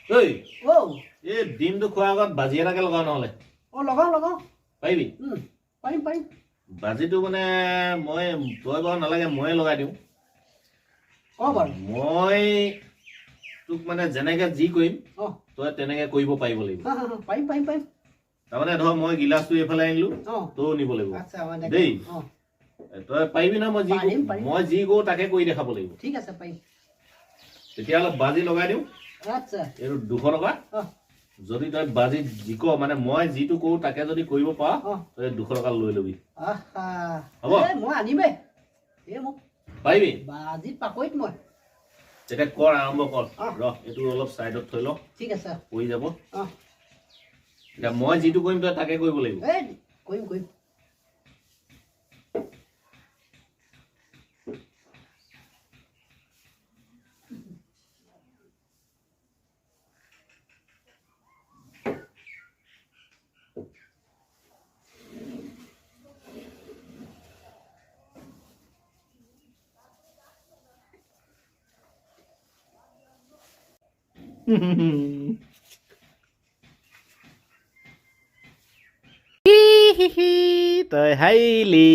ঐ, এই ডিমটো খোৱাৰ আগত বাজি এটাকে লগাওঁ নহ'লে। অঁ, লগাওঁ লগাওঁ। পাৰিবি? পাৰিম পাৰিম। বাজিটো মানে মই, তই বাৰু নালাগে, ময়ে লগাই দিওঁ। অঁ বাৰু। মই তোক মানে যেনেকে যি কৰিম, তই তেনেকে কৰিব পাৰিব লাগিব। পাৰিম পাৰিম পাৰিম। তাৰমানে ধৰ মই গিলাচটো এইফালে আনিলো, তইও নিব লাগিব দেই। তই পাৰিবি নহয়? মই যি কৰো তাকে কৰি দেখাব লাগিব। ঠিক আছে, পাৰিম। তেতিয়াহ'লে বাজি লগাই দিওঁ। আচ্ছা। এইটো 200 টকা। যদি তই বাজি জিক, মানে মই যিটো কৰো তাকে যদি কৰিব পাৰ, তই 200 টকা লৈ ল'বি। হ'ব? মই আনিমেই এই মোক। পাৰিবি? বাজিত পাকৈত মই। তেতিয়া কৰ, আৰম্ভ কৰ। ৰ, এইটো অলপ চাইডত থৈ লওঁ। ঠিক আছে। পৰি যাব। এতিয়া মই যিটো কৰিম তই তাকে কৰিব লাগিব। এই কৰিম কৰিম। তই হাৰিলি।